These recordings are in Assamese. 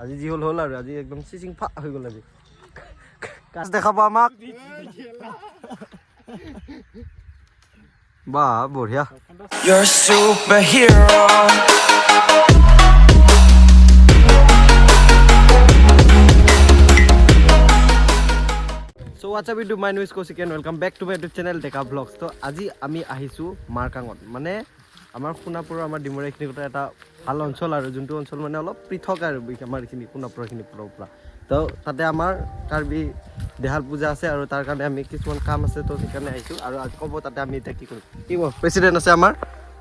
আজি যি হ'ল হ'ল আৰু আজি একদম চিচিং ফা হৈ গ'ল। আজি কাজ দেখাব আমাক। বা বঢ়িয়া। You're a superhero. So what's up YouTube, my name is Kaushik and welcome back to my YouTube channel Deka Vlogs. তো আজি আমি আহিছোঁ মাৰকাঙত, মানে আমাৰ সোণাপুৰৰ আমাৰ ডিমৰীয়া এইখিনি এটা ভাল অঞ্চল আৰু যোনটো অঞ্চল মানে অলপ পৃথক আৰু আমাৰ এইখিনি সোণাপুৰখিনিৰ পৰা। তো তাতে আমাৰ কাৰ্বি দেহাল পূজা আছে আৰু তাৰ কাৰণে আমি কিছুমান কাম আছে, তো সেইকাৰণে আহিছোঁ। আৰু আজি ক'ব তাতে আমি এতিয়া কি কৰিম। কি ক'ব, প্ৰেচিডেণ্ট আছে আমাৰ,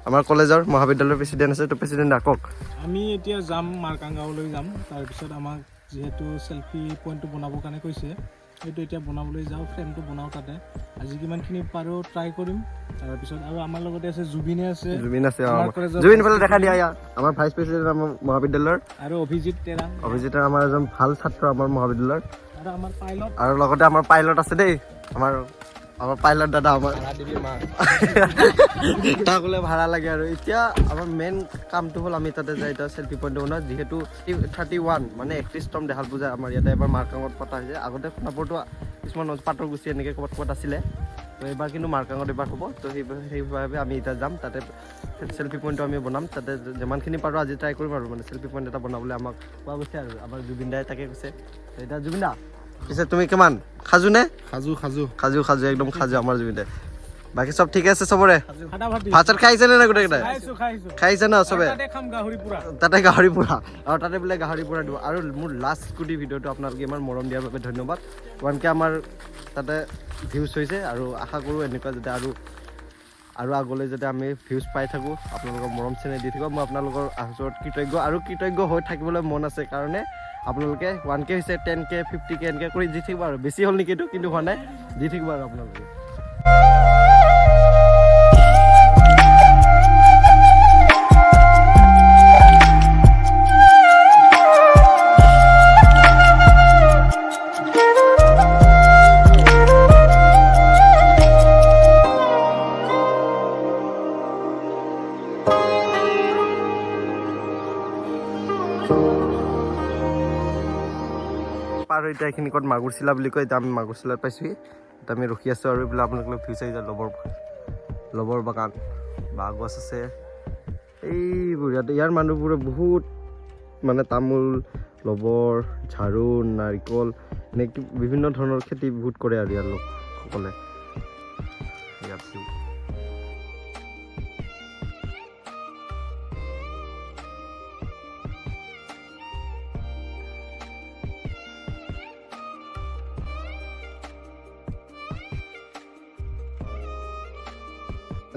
আমাৰ কলেজৰ মহাবিদ্যালয়ৰ প্ৰেচিডেণ্ট আছে। তো প্ৰেচিডেণ্ট কওক। আমি এতিয়া যাম, মাৰকাং গাঁৱলৈ যাম। তাৰপিছত আমাক যিহেতু চেলফি পইণ্টটো বনাবৰ কাৰণে কৈছে, সেইটো এতিয়া বনাবলৈ যাওঁ, ফ্ৰেমটো বনাওঁ। তাতে আজি কিমানখিনি পাৰোঁ ট্ৰাই কৰিম। তাৰপিছত আৰু আমাৰ লগতে আছে জুবিনে আছে। জুবিন আছে। আমাৰ কলেজৰ জুবিন ফালে দেখা দিয়া। ইয়াৰ আমাৰ ভাইচ প্ৰেচিডেণ্ট আমাৰ মহাবিদ্যালয়ৰ। আৰু অভিজিত তেৰাং। অভিজিতৰ আমাৰ এজন ভাল ছাত্ৰ আমাৰ মহাবিদ্যালয়ৰ। আৰু আমাৰ পাইলট। আৰু লগতে আমাৰ পাইলট আছে দেই, আমাৰ পাইলট দাদা আমাৰ, তাক বোলে ভাড়া লাগে। আৰু এতিয়া আমাৰ মেইন কামটো হ'ল আমি তাতে যাই এতিয়া চেল্ফি পইণ্টটো বনাওঁ, যিহেতু 31 মানে 31তম দেহাল পূজা আমাৰ ইয়াতে এবাৰ মাৰকাঙত পতা হৈছে। আগতে সোণাপুৰটো কিছুমান পাটৰকুচি এনেকৈ ক'ৰবাত ক'ৰবাত আছিলে, তো এইবাৰ কিন্তু মাৰকাঙত এইবাৰ হ'ব। তো সেইবাবে আমি এতিয়া যাম, তাতে চেল্ফি পইণ্টটো আমি বনাম। তাতে যিমানখিনি পাৰোঁ আজি ট্ৰাই কৰিম আৰু মানে চেল্ফি পইণ্ট এটা বনাবলৈ আমাক কোৱা গৈছে আৰু আমাৰ জুবিন দাই তাকে কৈছে। তো এতিয়া জুবিন দা, পিছে তুমি কিমান সাজু নে? সাজু, সাজু। সাজু, সাজু, একদম সাজু আমাৰ জুবিন দাই। বাকী চব ঠিকে আছে চবৰে? ফাটাফাটি। ভাত চাত খাইছে নে নাই গোটেইকেইটাই? খাইছোঁ, খাইছোঁ। খাইছে ন চবে? তাতে খাম গাহৰি পুৰা। তাতে গাহৰি পোৰা, আৰু তাতে বোলে গাহৰি পোৰা দিব। আৰু মোৰ লাষ্ট স্কুটি ভিডিঅ'টো আপোনালোকে ইমান মৰম দিয়াৰ বাবে ধন্যবাদ। 1K আমাৰ তাতে ভিউজ হৈছে আৰু আশা কৰোঁ এনেকুৱা যাতে আৰু আগলৈ যাতে আমি ভিউজ পাই থাকোঁ। আপোনালোকৰ মৰম চেনেহ দি থাকিব। মই আপোনালোকৰ ওচৰত কৃতজ্ঞ আৰু কৃতজ্ঞ হৈ থাকিবলৈ মন আছে কাৰণে আপোনালোকে 1K হৈছে, 10K, 50K এনেকৈ কৰি দি থাকিব। আৰু বেছি হ'ল নেকি এইটো, কিন্তু হোৱা নাই, দি থাকিব আৰু আপোনালোকে। পাৰ হৈ এতিয়া এইখিনি ক'ত মাগুৰচিলা বুলি কয়, এতিয়া আমি মাগুৰচিলাত পাইছোঁহি। এতিয়া আমি ৰখি আছোঁ আৰু এইবিলাক আপোনালোকে ভিউ চাই যায়। লবৰ বাগান, বাঁহ গছ আছে এইবোৰ। ইয়াতে ইয়াৰ মানুহবোৰে বহুত মানে তামোল, লবৰ, ঝাৰু, নাৰিকল এনেকৈ বিভিন্ন ধৰণৰ খেতি বহুত কৰে আৰু ইয়াৰ লোকসকলে ইয়াত view।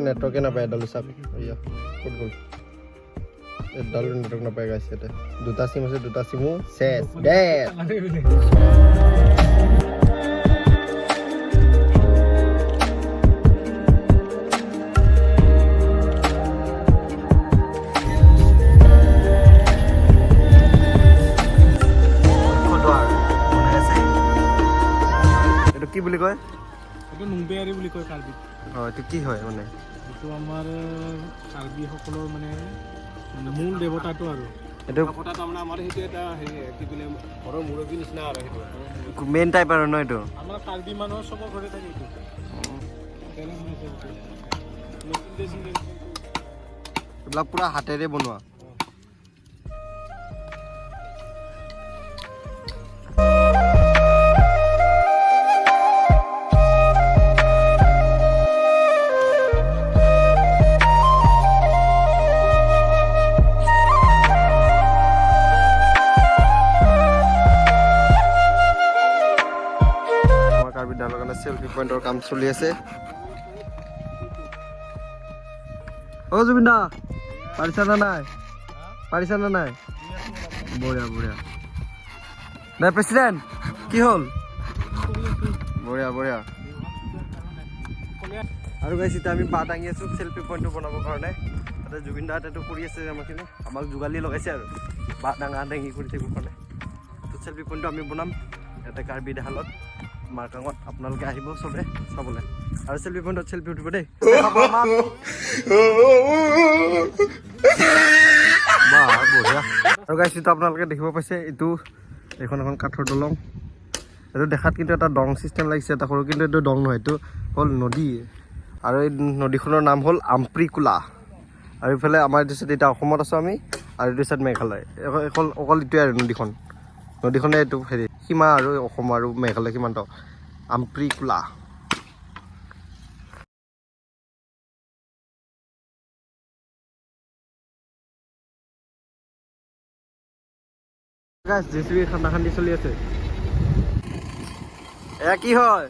নেটৱৰ্কে নাপায় এডালো। চাওক, এয়া ক'ত গ'ল? এডালো নেটৱৰ্ক নাপায় গাইছে। ইয়াতে দুটা চিম আছে, দুটা চিমো চেচ দে। এইটো কি বুলি কয়? এইটো নুংবেয়াৰী বুলি কয় কাৰ্বিত। অঁ, এইটো কি হয় মানে? এইটো আমাৰ কাৰ্বিসকলৰ মানে মূল দেৱতাটো আৰু এইটো তাৰমানে আমাৰ সেইটো এটা হেৰি কি বোলে ঘৰৰ মুৰব্বী নিচিনা আৰু সেইটো। মেইন টাইপ আৰু ন এইটো? আমাৰ কাৰ্বি মানুহৰ চবৰ ঘৰতে থাকে এইটো। তেনে বনাইছে এইটো। নতুন ড্ৰেছিং টেবুল। এইবিলাক পূৰা হাতেৰে বনোৱা। আমাৰ কাৰ্বি ডালৰ কাৰণে চেল্ফি পইণ্টৰ কাম চলি আছে। অ' জুবিন দা, পাৰিছা নে নাই? পাৰিছা নে নাই? বঢ়িয়া, বঢ়িয়া। নাই প্ৰেচিডেণ্ট, কি হ'ল? বঢ়িয়া, বঢ়িয়া। আৰু গাইছ, এতিয়া আমি বাঁহ দাঙি আছোঁ চেল্ফি পইণ্টটো বনাবৰ কাৰণে। তাতে জুবিন দা তাতে কৰি আছে আমাৰখিনি, আমাক যোগালি লগাইছে আৰু বাঁহ দাঙা দাঙি কৰি থাকিবৰ কাৰণে। তো চেল্ফি পইণ্টটো আমি বনাম ইয়াতে কাৰ্বি দেহালত মাৰকাঙত। আপোনালোকে আহিব চবে চাবলৈ আৰু চেল্ফি পইণ্টত চেল্ফি উঠিব দেই। দেখাব আমাক। বাহ, বঢ়িয়া। আৰু গাইছ, এইটো আপোনালোকে দেখিব পাইছে, এইটো এইখন এখন কাঠৰ দলং। এইটো দেখাত কিন্তু এটা দং চিষ্টেম লাগিছে এটা সৰু, কিন্তু এইটো দং নহয়, এইটো হ'ল নদী। আৰু এই নদীখনৰ নাম হ'ল আমপ্ৰিকোলা। আৰু ইফালে আমাৰ এইটো চাইড এতিয়া অসমত আছোঁ আমি আৰু এইটো চাইড মেঘালয়। অকল অকল এইটোৱে আৰু নদীখন, নদীখনে এইটো হেৰি সীমা আৰু অসম আৰু মেঘালয় সীমান্ত, আমপ্ৰিকোলা। জেচিবি খান্দা খান্দি চলি আছে। এয়া কি হয়?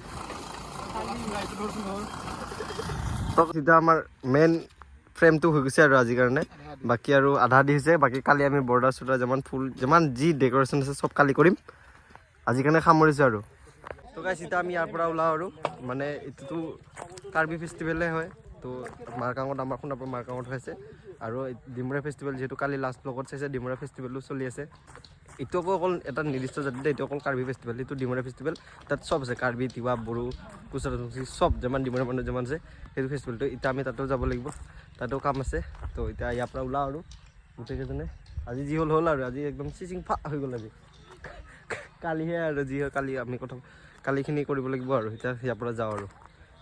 এতিয়া আমাৰ মেইন ফ্ৰেমটো হৈ গৈছে আৰু আজিৰ কাৰণে বাকী আৰু আধা দি হৈছে। বাকী কালি আমি বৰ্ডাৰ চৰ্ডাৰ, যিমান ফুল, যিমান যি ডেক'ৰেশ্যন আছে, চব কালি কৰিম। আজিৰ কাৰণে সামৰিছোঁ আৰু। তো গাইছ, এতিয়া আমি ইয়াৰ পৰা ওলাওঁ আৰু। মানে এইটোতো কাৰ্বি ফেষ্টিভেলে হয়, তো মাৰকাঙত, আমাৰ সোণাপুৰ মাৰকাঙত হৈছে। আৰু ডিমৰা ফেষ্টিভেল যিহেতু কালি লাষ্ট ব্লগত চাইছে, ডিমৰা ফেষ্টিভেলো চলি আছে। এইটো আকৌ অকল এটা নিৰ্দিষ্ট জাতিতে, এইটো অকল কাৰ্বি ফেষ্টিভেল। এইটো ডিমৰা ফেষ্টিভেল, তাত চব আছে, কাৰ্বি, তিৱা, বড়ো, কোচ ৰাজবংশী, চব যিমান ডিমৰা মানুহ যিমান আছে সেইটো ফেষ্টিভেলটো। এতিয়া আমি তাতেও যাব লাগিব, তাতেও কাম আছে। তো এতিয়া ইয়াৰ পৰা ওলাওঁ আৰু গোটেইকেইজনে। আজি যি হ'ল হ'ল আৰু, আজি একদম চিচিং ফা হৈ গ'ল আজি। কালিহে আৰু যি হয়, কালি আমি কথা কালিখিনি কৰিব লাগিব আৰু। এতিয়া ইয়াৰ পৰা যাওঁ আৰু।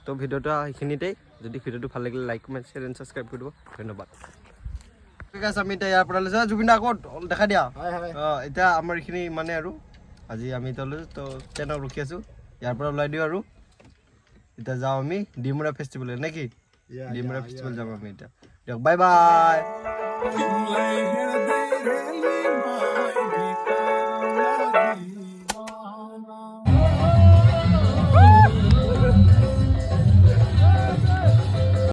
তো ভিডিঅ'টো সেইখিনিতেই। যদি ভিডিঅ'টো ভাল লাগিলে like, comment, share and subscribe কৰি দিব। ধন্যবাদ। ঠিক আছে, আমি এতিয়া ইয়াৰ পৰা লৈছোঁ। জুবিন দা ক'ত দেখা দিয়া। অঁ, এতিয়া আমাৰ এইখিনি মানে আৰু আজি আমি এতিয়া লৈছোঁ। তো ট্ৰেইনত ৰখি আছোঁ, ইয়াৰ পৰা ওলাই দিওঁ আৰু। এতিয়া যাওঁ আমি ডিমৰা ফেষ্টিভেল নে কি? ডিমৰা ফেষ্টিভেল যাম আমি এতিয়া। দিয়ক, বাই বাই।